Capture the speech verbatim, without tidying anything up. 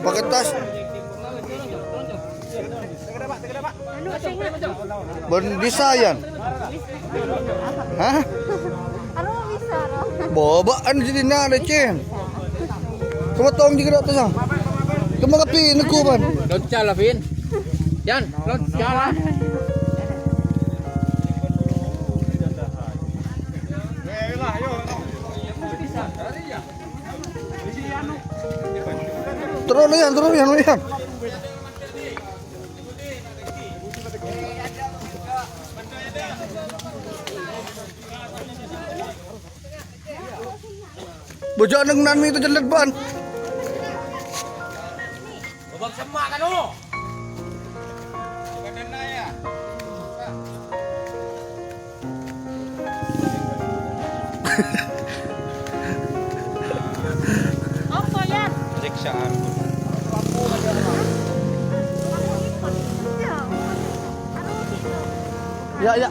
Pakai tas. Bân bisa, Yan? Hah? Aro bisa, ro. Boba'an jadi na, lecen. Cuma tong juga tak tahu. Cuma tapi neku, Pan. Loncat lah, Vin. Yan, loncat lah. Terus, Yan, terus, Yan, Yan. Bojâ neng nan mi itu jelek, Ban. Lobang semak kan, oh? Apa, Yan? Siksaan. Ya, ya.